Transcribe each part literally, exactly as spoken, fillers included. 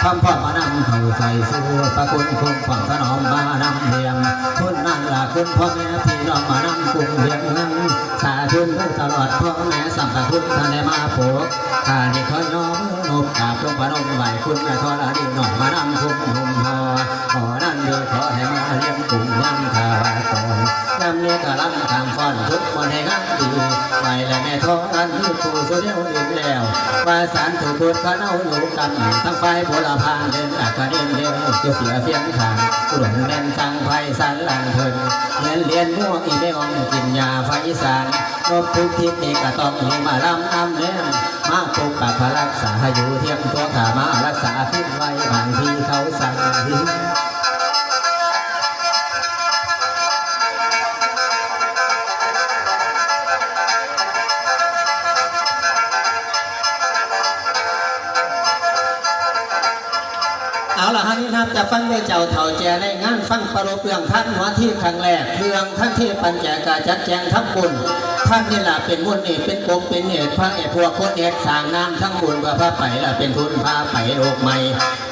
คำพ่อมานำเขาใส่สู้พระคุณคุ้มครองถนอมมานำเรียมคุณนั่นละคุณพ่อแม่พี่น้องมานำกรุงเรียงเมืองสาธุเด้อตลอดพ่อแม่สัมปคุณท่านได้มาปกข้านี่ขอยอมนบกราบลงพนมไหว้คุณแม่ธรณีน้องมานำคุ้มหุมหอขอนั้นเด้อขอให้มาเลี้ยงกรุงเมืองทาวาตอน นำเนกะลำตามฟ้อนทุกคนให้งามดีไปและแม่ท้องอันนี้ผู้สุดเดียวดีแล้วว่าสารถูกพูดพระเนาอยู่กำทั้งฝ่ายโบราณพานเดินอักขระเด่นเดียวจะเสียเสียงทางกลุ่มแม่นสังไพสารลันเทินเรียนเรียนมั่วอีไม่อองกินยาไฟสารนบทุกทิศนี่กะต้องมีมาลำนำเลี้ยงมาปกปักพระรักษาให้อยู่เที่ยงตัวขามารักษาขึ้นไว้บางทีเขาสั่ง เอาละฮะนี่นะครับจะฟังในเจ้าเฒ่าแจในงานฟังประลบเรื่องท่านหัวที่ครั้งแรกเรื่องท่านที่ปัญจกาจัดแจงทับบุญท่านนี่แหละเป็นมุ่นนี่เป็นกบเป็นเหตุพระเอกพวกคนเอกสร้างน้ำทั้งบุญเพื่อพระไปละเป็นทุนพาไปโลกใหม่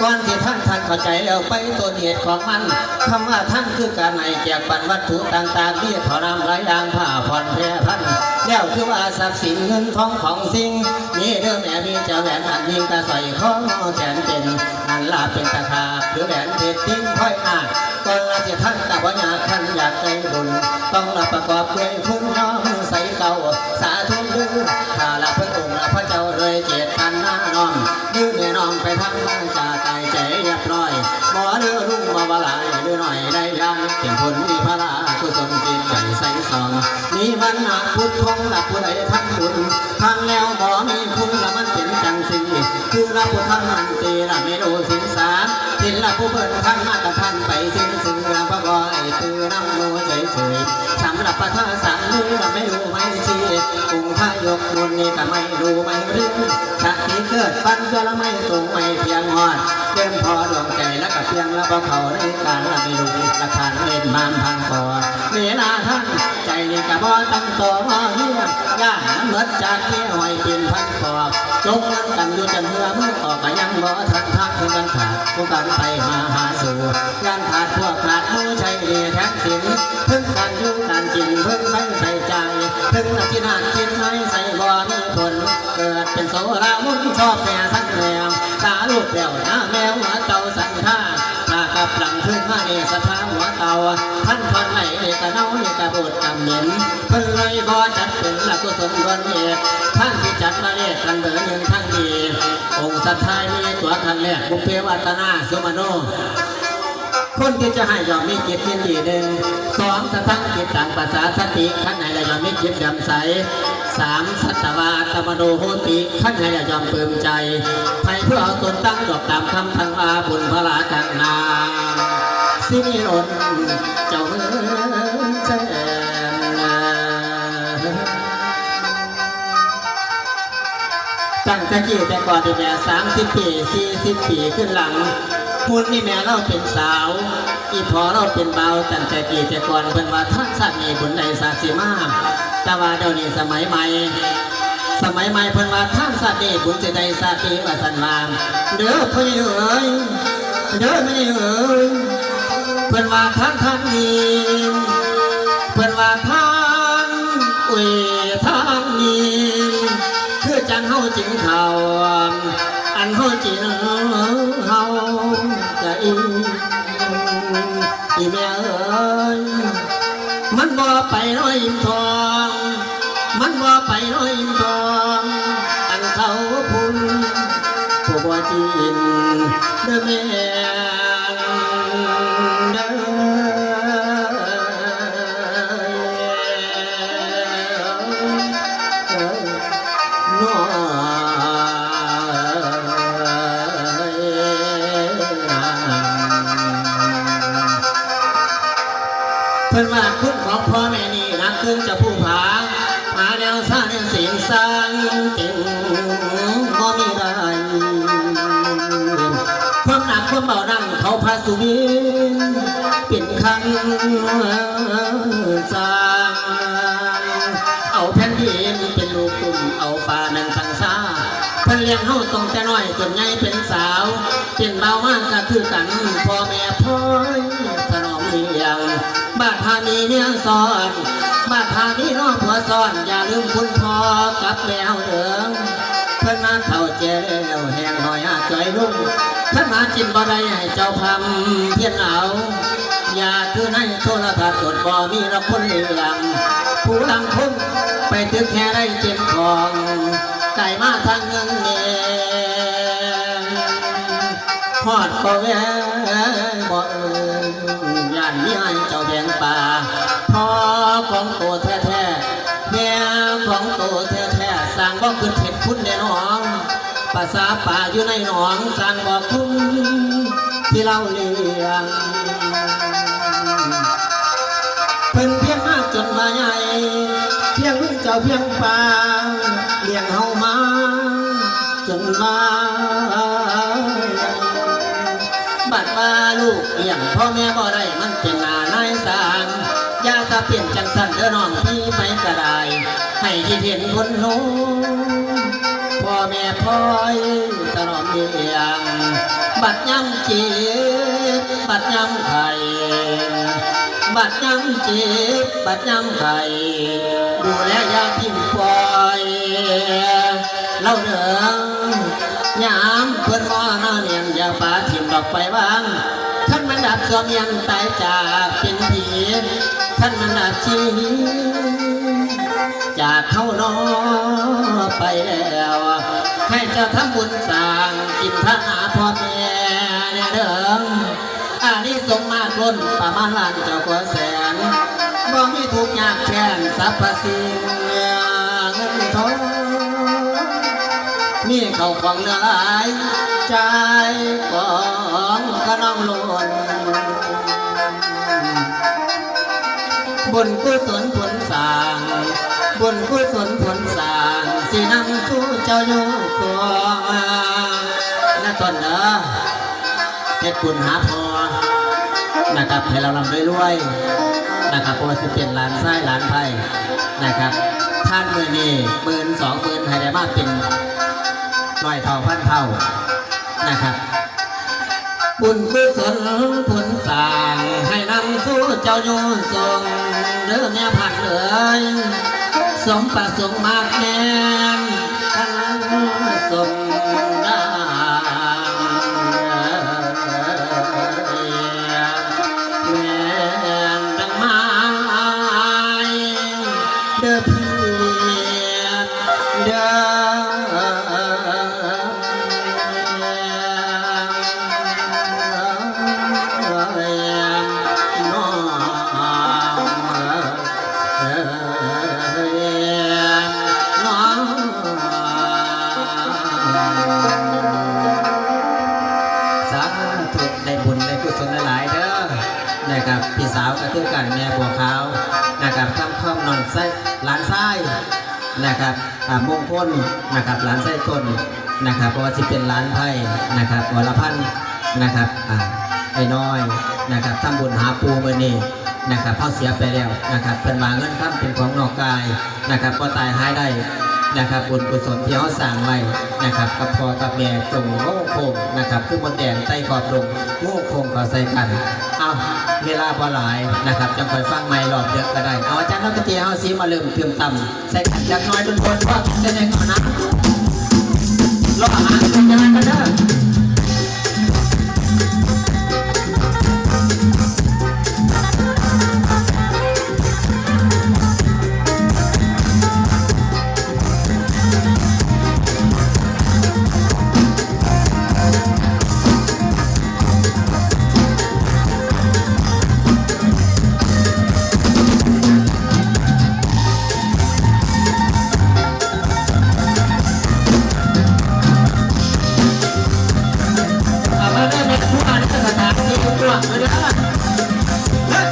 ก่อนสิท่านท่านเข้าใจแล้วไปต้นเหตุของมันคำว่าท่านคือการให้แจกปันวัตถุต่างๆมีเท่าน้ำหลายอย่างผ้าผ่อนแพร่พันแล้วคือว่าทรัพย์สินเงินทองของสิ่งนี้เด้อแม่มีเจ้าแหวนอันยิ่งกระใส่ข้อแขนเป็นอันลาเป็นตะขาบหรือแหวนเพชรทิ้งพ้อยอาจก่อนละสิท่านกับว่ายากท่านอยากได้บุญต้องละประกอบด้วยคุณน้อมใส่เก่าสาธุเด้อข้าละพระองค์ละพระเจ้าโดยเจตนาน้อม ดื้อแม่น้องไปทางมาจากกายใจเรียบร้อยบ่เลือรุ่งบ่ว่าหลายหรือหน่อยได้ยังเป็นคนมีพระรากุศลจิตใจใสสองมีวันนะพุทธพงษ์ละผู้ใดทำบุญทำแล้วบ่มีคุณละมันเป็นจังสีคือละผู้ทำมันตีละไม่รู้สินสารเห็นละผู้เปิดทำมากับท่านไปสิ้นเสือพระบอยปือนำโมเฉยเฉย สำหรับประธานสามมือเราไม่รู้ไม่ชี้องค์พระยกบุญนี่ก็ไม่รู้ไม่รู้สติเกิดฟันเพื่อละไม่ตรงไม่เพียงหอดเริ่มพอดวงใจแล้วก็เพียงแล้วพอเขาในการละไม่รู้ละทานเล่นมามพังก่อเวลาท่านใจนี่ก็บ่ตั้งตัวบ่เฮียย่านมันหมดจากที่หอยกินพันปอบจกเงินกันอยู่จนเหือมือออกก็ยังบ่ทันทักคือกันขาดผู้กันไปมาหาสู่ งานขาดพวกขาดหมู่ใช้เดแทนสินเพิ่งการอยู่การกินเพิ่งไฟใส่ใจเพิ่งอธินาถคิดน้อยใส่บ่มีผลเกิดเป็นโสรามุนชอบแม่สังแม่สาลูกแล้วหน้าแม่หัวเตาสังท่าถ้ากับหลังขึ้นมาเนสถาหัวเตาท่านทอนไหนเนกะเน่าเนกะบูดกำเหม็นเพิ่นเลยบ่จัดเป็นละกุศลล้วนเอกท่านที่จัดมาเลขกันเบอร์หนึ่งทั้งดีองค์สัตย์ทายมีตัวครั้งแรกบุพเพวัตนาสุมโน คนที่จะให้ย่อมมีจิตยินดีหนึ่งสองสตังจิตตังปัสสาสติขั้นไหนแล้วย่อมมีจิตเลื่อมใสสามสัตวาตมโนโหติขั้นไหนแล้วย่อมปลื้มใจไผผู้เอาตนตั้งดอกตามคำทังว่าบุญพลากันนามสิมีอนเจ้าเมืองแสน ตั้งแต่กี้แต่ก่อนนี่แม่สามสิบปีสี่สิบปีขึ้นหลัง หุ่นนี่แม่เราเป็นสาว อีพ่อเราเป็นบ่าวตั้งแต่กี้แต่ก่อนเพิ่นว่าท่านสัตว์นี่บุญใดสาสิมาแต่ว่าเดี๋ยวนี้สมัยใหม่ สมัยใหม่เพิ่นว่าท่านสัตว์นี่บุญสิได้สาติว่าสันว่าเด้อพ่อใหญ่เอ๋ยเด้อแม่ใหญ่เอ๋ยเพิ่นว่าท่านท่านนี้เพิ่นว่าท่าน อุ้ยทางนี้คือจังเฮาจิงเขาอันเฮาจิงเฮาจะอีอีแม่เอ้ยมันบ่ไปน้อยอินทองมันบ่ไปน้อยอินทองอันเขาพุนผู้บ่จีนเด้อแม่เด้อ เพิ่นว่าคุณของพ่อแม่นี่นักเกินจะผู้ผาหาแนวสร้างแนวเสียงสร้างเต็งบ่มีได้ ความหนักความเบานั่งเขาพระสุวินเป็นคันสร้างเอาแผ่นดินเป็นลูกกลุ่มเอาฟ้าแม่นสังสาเพิ่นเลี้ยงเฮาตั้งแต่น้อยจนใหญ่เป็นสาวเป็นบ่าว กันพ่อแม่พลอยถนอมเลี้ยง บัดหามีเมียซ้อน บัดหามีน้องผัวซ้อน อย่าลืมคุณพ่อกับแม่เฮาเด้อ เพิ่นมาเฒ่าแก่แล้วแฮงน้อยหาจ่อยลง คันหากินบ่ได้ให้เจ้าพำเพียรเอา อย่าคือในโทรทัศน์ตดบ่มีดอกคนเลี้ยง ผู้ลางคนไปตึกแห่ได้เต็มของ ไกลมาทางเมืองแหน่ ฮอดบ่แวบ่เอิ้น ย่านมีอ้ายเจ้าแบ่งปลา พ่อของโตแท้ๆ แม่ของโตแท้ๆ สร้างบ่คิดเห็นคุณแน่นอน ประสาปลาอยู่ในหนอง สร้างบ่คุ้มที่เราเลี้ยง เพิ่นเพียงมาจนมาใหญ่ เพียงลุงเจ้าเพียงปลา เลี้ยงเฮามา จนว่า บัดว่าลูกเลี้ยงพ่อแม่บ่ได้ มันเป็นหน้านายสาง อย่าสะเปลี่ยนจังสันเด้อน้องพี่ไปก็ได้ ให้คิดเห็นคนโน้พ่อแม่พลอยตลอดเลี้ยง บัดยามเจ็บ บัดยามไข้ บัดยามเจ็บ บัดยามไข้ ดูแลอย่าทิ้งปล่อย เล่าเด้อ ยามเพิ่นมอหน้าเนียนอย่าปาถิ่มดอกไปวาง คันมันดับสวมยังตายจากเป็นผี คันมันดับชีวิตจากเขานอไปแล้ว ให้เจ้าทำบุญสร้างกินทานหาพ่อแม่แน่เด้อ อานิสงส์มากล้นประมาณล้านเจ้ากว่าแสน บ่มีทุกข์ยากแค้นสรรพสิ่งเงินทอง มีเข้าของเนื้อหลายใจของขนองล้น บุญกุศลผลสร้าง บุญกุศลผลสร้าง สินำสู่เจ้าอยู่สวงนะตนเด้อ เฮ็ดบุญหาพ่อนะครับ ให้เราร่ำรวยๆนะครับ เพราะว่าสิเป็นหลานชายหลานไพร่นะครับ ท่านมื้อนี้หมื่นสองหมื่นให้ได้มาเป็นร้อยเท่าพันเท่านะครับ บุญกุศลผลสร้างให้นำสู่เจ้าอยู่สงเด้อแม่พันเอ๋ย สมประสงค์มากแม่นทั้งสมดังแม่นดังไม้เด้อพี่เด้อ สาธุ ได้บุญได้กุศลหลายๆเด้อนะครับ พี่สาวก็คือกัน แม่บัวขาวนะครับ คำคอมน้องไส้ หลานไส้นะครับ อ่ามงคลนะครับ หลานไส้ต้นนะครับ เพราะว่าสิเป็นหลานไพ่นะครับ วรพันธ์นะครับ อ่า ไอ้น้อยนะครับ ทำบุญหาปู่มื้อนี้นะครับ เฮาเสียไปแล้วนะครับ เพิ่นว่าเงินคำเป็นของนอกกายนะครับ บ่ตายหายได้นะครับ บุญกุศลที่เฮาสร้างไว้นะครับ กับพ่อกับแม่จงโง่โคงนะครับ คือมดแดงไต่ขอบดง โง่โคงเข้าใส่กัน เอา เวลาบ่หลายนะครับ จังค่อยฟังใหม่รอบเดียวก็ได้ เอา อาจารย์นกกระเตียเฮาสิมาเริ่มเตรียมตำ ใส่กันจักหน่อยทุกคน เพราะจะได้ก่อนนะ รอหาสัญญาณกันเด้อ เอามาเด้อแม่ครัวเด้อ สถานที่กว้างเลยเด้อ เฮ้ย